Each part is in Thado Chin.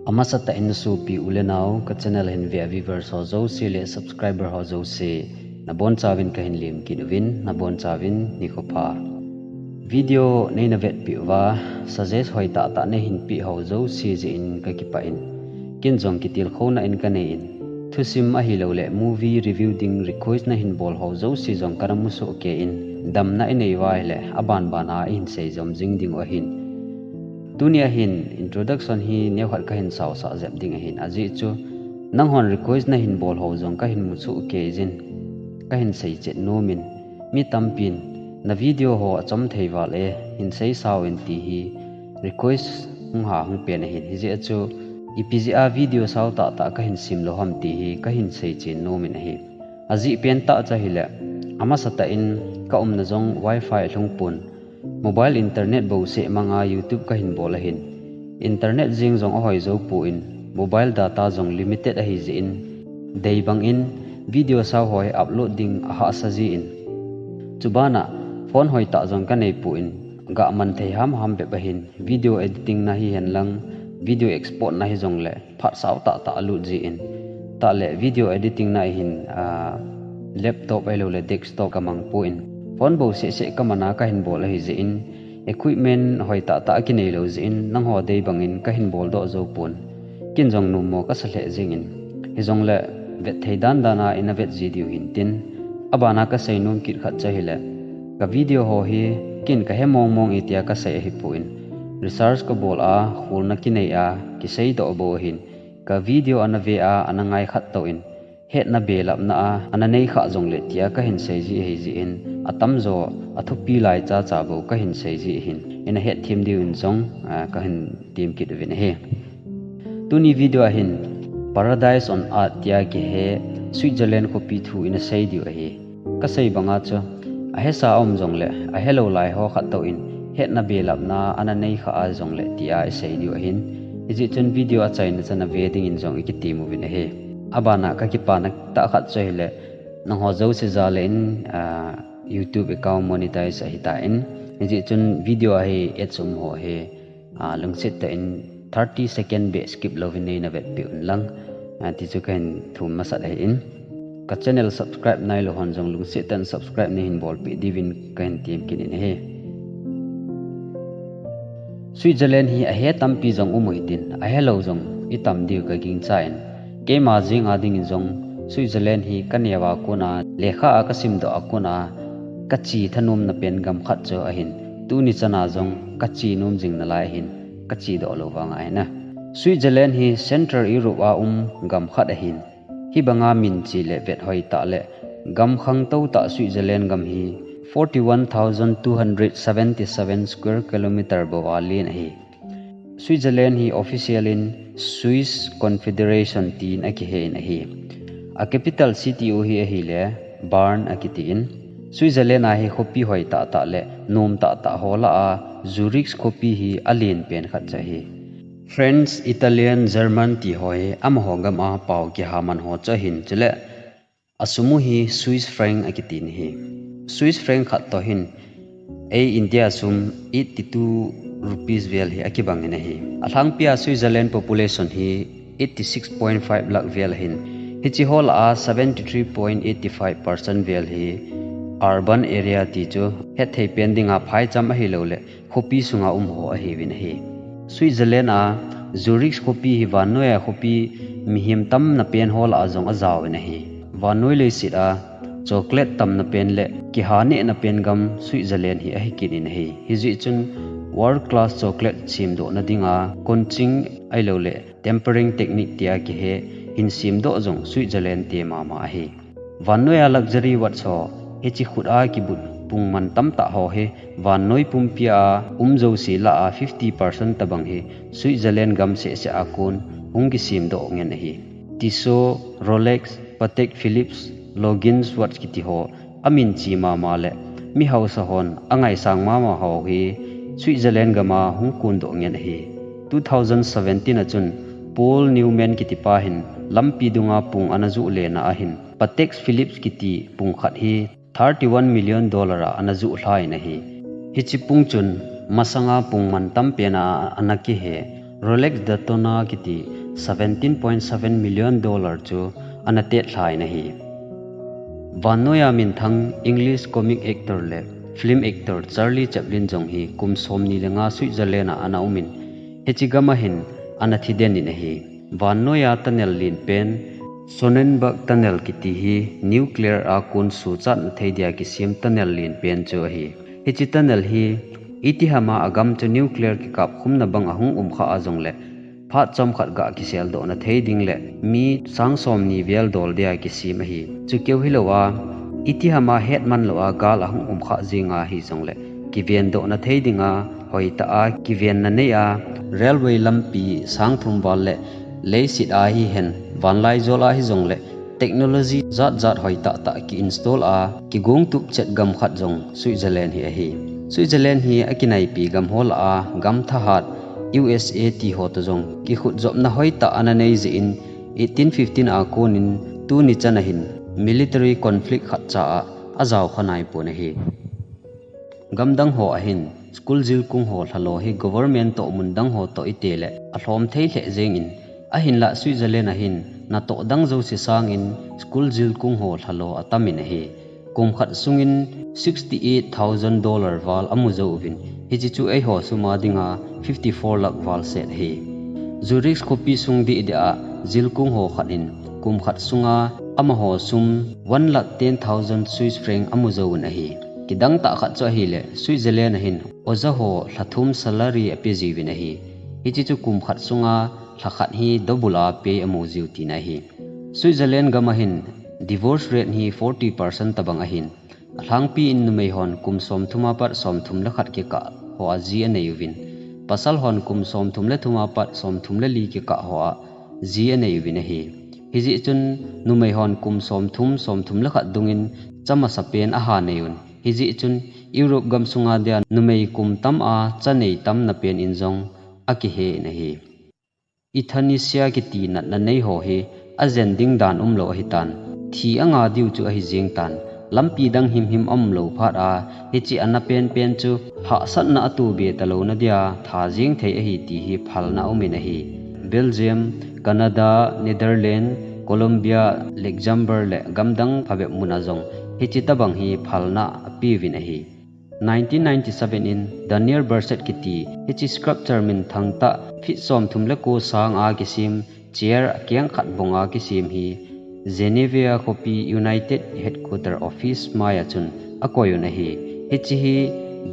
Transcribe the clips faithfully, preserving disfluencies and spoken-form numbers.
Amasatah in nasopi u le nao, ka channel hin ve a viewers ho jouse le subscriber ho jouse, nabonchauvin kahin lemkit uvin, nabonchauvin nikho pha. Video neina vetpeh uva, suggest hoitah tah neihin peh ho jouse jeh in kakipah in. Ken jong kitilkhouna in kanei in. Thusim ahilouleh movie review ding request nahin bol ho jouse jong kana musoh kei in, damna inei uva ahileh, aban ban a ihin sei jom jing diu ahin. Tuni ahin introduction hi neokhat kahin saosah jep ding ahin, ajeh chu nanghon request nahin bol ho jong kahin musoh kei jin, kahin seichet nom in, mi tampin na video ho achom thei val e, hin seisao in ti hi request hung ha hung pen ahin, hijeh a chu ipi jeh a video sao tahtah kahin sem lou ham ti hi kahin seichen nom in ahi. Ajeh pentah chu ahileh, amasatah in ka umna jong wifi alhung pon, mobile internet bouseh manga YouTube kahin bol ahin. Internet jeng jong ahoi jou pon, mobile data jong limited ahijeh in, deibang in video sao ho hi upload ding ahahsa jin, chubana phone hoitah jong kanei pon, gahman thei hamham bep ahin, video editing na hihen lang, video export na hijongleh phat sao tahtah alut jin, tahleh video editing na ahin, laptop ahilouleh desktop kamang pon, phone bouseh seh kamana kahin bol ahijeh in, equipment hoitah tah akinei lou jeh in, nangho deibang in kahin boldoh jou pon, ken jong nommo kasa lheh jengin. Hijongleh vetthei dandan a ina vet ji diu hintin. Abana kasei nom kit khat chu ahileh, ka video ho hi ken kahe mongmong e tia kasei ahipon, research kabol a, kholna kinei a, kiseidoh bou ahin. Ka video ana ve a, ana ngai khat toh in, hetna belapna a ana nei khah jongleh tia kahin sei ji ahijeh in, atamjo athupi lai chacha bou kahin sei ji ahin, ina hetthem diuvin jong kahin temkit uvin ahi. Tuni video ahin Paradise on Earth tia kihe Switzerland khopi thu ina sei diu ahi. Kasei banga chu, ahesa aum jongleh ahelou lai ho khat toh in, hetna belapna ana nei khah a jongleh tia isei diu ahin. Hijeh chun video achaina chan a ve dingin jong ikitem uvin ahi. Abana kakipana tah khat chu ahileh, nangho jouse jal in YouTube account monetize ahitan, hijeh chun video a hi ads um ho hi lungset tah in thirty second beh skip louvin neina vetpeh un lang, tichu kahin thum masat ahin. Ka channel subscribe nailou hon jong lungset tah in subscribe neihin bolpeh diuvin kahin temkit in ahi. Switzerland hi ahe tampi jong um u hitin, ahelou jong itam diu kagingchan, keima jeng a dingin jong Switzerland hi kaneo a kona, lekha a kasimdoh a kona kache thanomna pen gam khat chu ahin, tuni chana jong kache nom jing nalai ahin, kachedoh lou vang ahina. Switzerland hi Central Europe a um gam khat ahin, hibanga minche le vet hoitah leh gam khangtou tah Switzerland gam hi forty one thousand two hundred seventy seven square kilometer bou a len ahi. Switzerland hi official in Swiss Confederation tin akihe in ahi. A capital city u hi ahileh Bern akitin. Switzerland a hi khopi hoitah tah le nom tahtah ho lah a Zurich khopi hi alen pen khat chu ahi. French, Italian, German ti ho hi amaho gam a pao kihaman ho chu ahin, chuleh asum u hi Swiss franc akitin ahi. Swiss franc khat toh hin ei India sum eighty two rupees vel hi akibang in ahi. Alhangpia Switzerland population hi eighty six point five lakh vel ahin, hiche ho lah a seventy three point eight five percent vel hi urban area, tichu hetthei pen dinga phaicham ahilouleh khopi sunga um ho ahiuvin ahi. Switzerland a Zurich khopi hi vannoiya khopi, mihem tamna pen ho lah a jong ajaovin ahi. Vannoi leiset a chocolate tamna pen le kiha nehna pen gam Switzerland hi ahikit in ahi. Hijeh chun world class chocolate semdohna dinga conching ahilouleh tempering technique tia kihe hin semdoh jong Switzerland te mama ahi. Vannoiya luxury watch ho, hiche khut a kibut pungman tamtah ho hi vannoi pumpia um jouse lah a fifty percent tobang hi Switzerland gam sehseh a kon hung kisemdoh ngen ahi. Tissot, Rolex, Patek Philippe, Longines watch kiti ho aminche mama le mihaosa hon angaisang mama ho hi Switzerland gam a hung kondoh ngen ahi. Two thousand seventeen a chun Paul Newman kitipa hin lampi dunga pung ana joh lena ahin Patek Philippe kiti pung khat hi thirty one million dollar a ana joh lha in ahi. Hiche pung chun masanga pungman tampen a ana kihe Rolex Daytona kiti seventeen point seven million dollar chu ana tetlha in ahi. Vannoiya minthang English comic actor le film actor Charlie Chaplin jong hi kum somni le nga Switzerland a ana um in, hiche gam a hin ana thiden in ahi. Vannoiya tunnel len pen Sonnenberg Tunnel kiti hi nuclear a kon suchatna thei dia kisem tunnel len pen chu ahi. Hiche tunnel hi itihama agam chu nuclear kikap khumna bang ahung um kha a jongle phat chomkhat ga kiseldohna thei ding le mi sang somni vel dol dia kisem ahi. Chukeu hilou a, itihama hetman lou a gal ahung um kha jing ahi jongle kivendohna thei dinga hoitah a kivenna nei a, railway lampi sang thum val le leiset a hihen vanlaijol a hijongle technology jat jat hoitah tah ki install a kigong tup chet gam khat jong Switzerland hi ahi. Switzerland hi akinaipi gam ho lah a gam thahat U S A ti ho toh jong kikhutjopna hoitah ana nei jeh in eighteen fifteen a kon in tuni chan a hin military conflict khatcha a ajao kha naipon ahi. Gamdang ho a hin school jilkung ho lhalo hi government toh mun dang ho toh ite le alhom thei lheh jeng in, ahinlah Switzerland a hin natoh dang jouse sang in school jilkung ho lhalo atam in ahi. Kum khat sungin sixty eight thousand dollar val amu jou uvin, hiche chu eiho sum a dinga fifty four lakh val set ahi. Zurich khopi sung dih dih a jilkung ho khat in kum khat sunga amaho sum one lakh ten thousand Swiss franc amu jou un ahi. Kidang tah khat chu ahile Switzerland a hin oja ho lha thum salary ape jiuvin ahi. Hiche chu kum khat sunga lha khat hi double a pay amu jiu tina ahi. Switzerland gam a hin divorce rate hi forty percent tabang ahin, alhangpi in numei hon kum somthum a pat somthum le khat kikah ho a ji anei uvin, pasal hon kum somthum le thum a pat somthum le li kikah ho a ji anei uvin ahi. Hijeh chun numei hon kum somthum somthum le khat dungin cha masapen aha nei un. Hijeh chun Europe gam sunga dia numei kum tam a cha nei tamna pen in jong akihe in ahi. Euthanasia kiti natna nei ho hi ajen ding dan umlou ahitan, thi anga diu chu ahi jeng tan. Lampi dang himhim aumlou phat a hiche ana penpen chu hahsatna atoh be talouna dia tha jeng thei ahi ti hi phalna aumin ahi. Belgium, Canada, Netherlands, Colombia, Luxembourg le gamdang phabep mun a jong hiche tabang hi phalna apeuvin ahi. Nineteen ninety-seven in Daniel Berset kiti hiche sculptor minthang tah feet somthum le ko sang a kisem chair akeng khat bong a kisem hi Geneva khopi United Headquarter Office mai a chun akoi un ahi. Hiche hi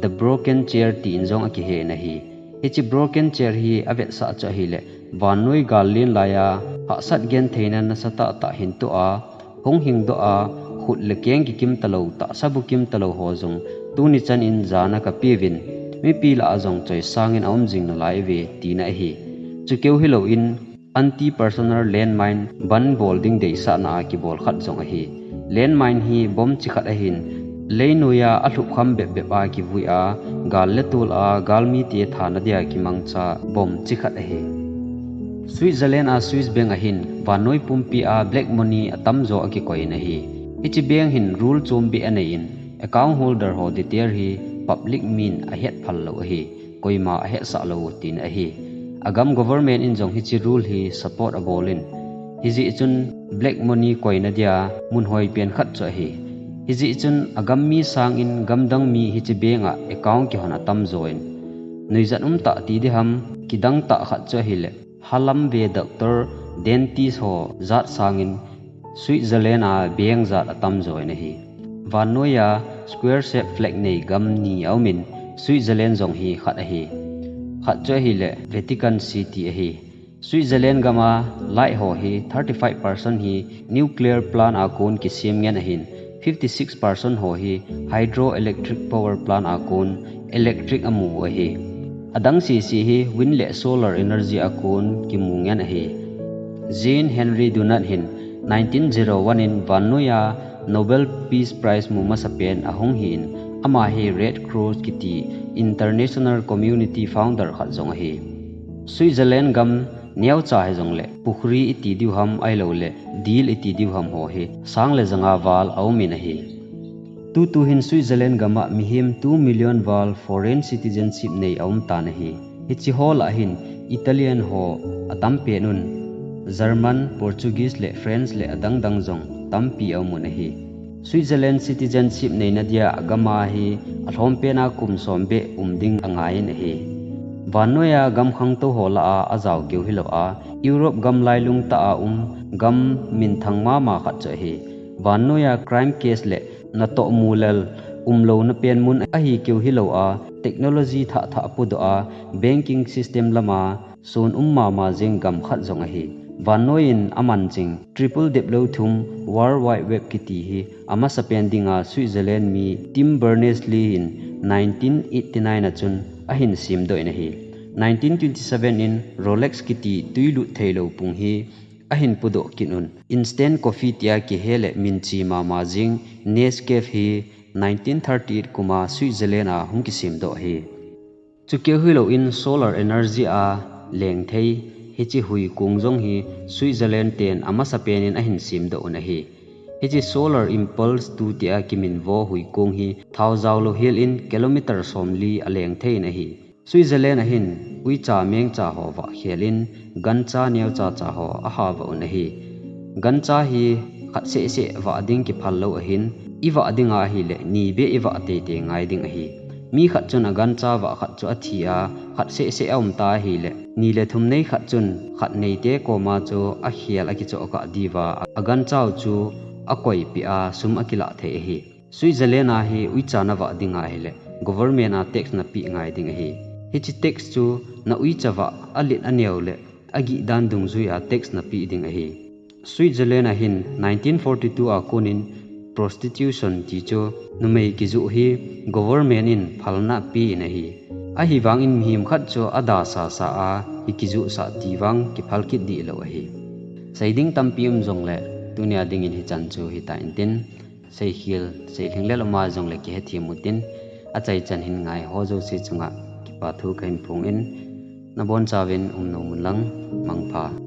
The Broken Chair tin jong akihe in ahi. Hiche broken chair hi avetsah chu ahile vannoi gal len lai a hahsat gentheina nasatah tah hin toh a, hung hingdoh a, khut le keng kikim talou, tahsa bukim talou ho jong tuni chan in jana kapeuvin, mipi lah a jong choisang in aum jing nalai uve tina ahi. Chukeu hilou in anti-personnel landmine ban bol ding deisahna a kibol khat jong ahi. Landmine hi bomb chi khat ahin, leinoiya alhup kham bepbep a kivui a, gal le tol a galmite thana dia kimangcha bomb chi khat ahi. Switzerland a Swiss bank a hin vannoi pumpi a black money atamjo akikoi in ahi. Hiche bank hin rule chombeh anei in, account holder ho detail hi public min ahet phal lou ahi, koima ahetsah lou tin ahi. Agam government in jong hiche rule hi support abol in, hijeh chun black money koina dia mun hoipen khat chu ahi. Hijeh chun agam mi sang in gamdang mi hiche bank a account kihon atamjo in, nuijat umtah ti diham, kidang tah khat chu ahile, halam ve doctor, dentist ho jat sangin Switzerland a bank jat atamjo in ahi. Vannoiya square shape flag nei gam ni aumin, Switzerland jong hi khat ahi. Khat chu ahile Vatican City ahi. Switzerland gam a light ho hi thirty-five percent hi nuclear plant a kon kisem ngen ahin, fifty-six percent ho hi hydroelectric power plant a kon electric amu u ahi. Adang sese hi wind le solar energy a kon kimu ngen ahi. Jean Henry Dunant hin nineteen zero one in vannoiya Nobel Peace Prize mu masapen ahung hi in, ama hi Red Cross kiti international community founder khat jong ahi. Switzerland gam neocha hijongle pukhri iti diu ham ahiloule dil iti diu ham ho hi sang le janga val aumin ahi. Tutu hin Switzerland gam a mihem two million val foreign citizenship nei aumtan ahi. Hiche ho lah a hin Italian ho atam pen un, German, Portuguese le French le adang dang jong tampi aum un ahi. Switzerland citizenship neina dia agam a hi alhom pen a kum som beh um ding angai in ahi. Vannoi a gam khangtou ho lah a ajao keu hilou a, Europe gam lailung tah a um gam minthang mama khat chu ahi. Vannoi a crime case le natoh mulel umlouna pen mun ahi keu hilou a, technology thah thah pudoh a, banking system lam a sun um mama jing gam khat jong ahi. Vannoi in aman jing triple deplou thum World Wide Web kiti hi amasa pen ding a Switzerland mi Tim Berners-Lee in nineteen eighty-nine a chun ahin semdoh in ahi. Nineteen twenty-seven in Rolex kiti tui lut theilou pung hi ahin pudoh kit un. Instant coffee tia kihe le minchi mama jing Nescafe hi nineteen thirty-eight kum a Switzerland a hung kisemdoh ahi. Chukeu hilou in solar energy a leng thei hiche huikong jong hi Switzerland ten amasa pen in ahin semdoh un ahi. Hiche solar impulse tu tia kiminvo huikong hi thao jaolou hel in kilometer somli aleng thei in ahi. Switzerland a hin uicha mengcha ho vah khel in gancha neocha cha ho aha vah un ahi. Gancha hi khat seh seh vah ding kiphal lou ahin, ivah ding ahile ni beh ivah teitei ngai ding ahi. Mi khat chun agancha vah khat chu athi a, khat seh seh aum ta ahile ni le thum nei khat chun khat neite koma chu akhel akichoh kah diuva aganchau chu akoipeh a sum akilah thei ahi. Switzerland a hi uicha navah ding ahile government a tax napeh ngai ding ahi. Hiche tax chu na uicha vah alet aneo le agih dan dungjui a tax napeh ding ahi. Switzerland a hin nineteen forty-two a kon in prostitution ti chu numei kijoh hi government in phalna ape in ahi. Ahivang in mihem khat chu adasasa a hi kijohsah ti vang kiphal kit dihlou ahi. Sei ding tampi um jongle tunia ding in hichan chu hita intin, seikhel seilhinglel uma jongle kihethem utin, achaichan hin ngai ho jouse chunga kipa thu kahin phong in, nabonchauvin umnom un lang, mangpha.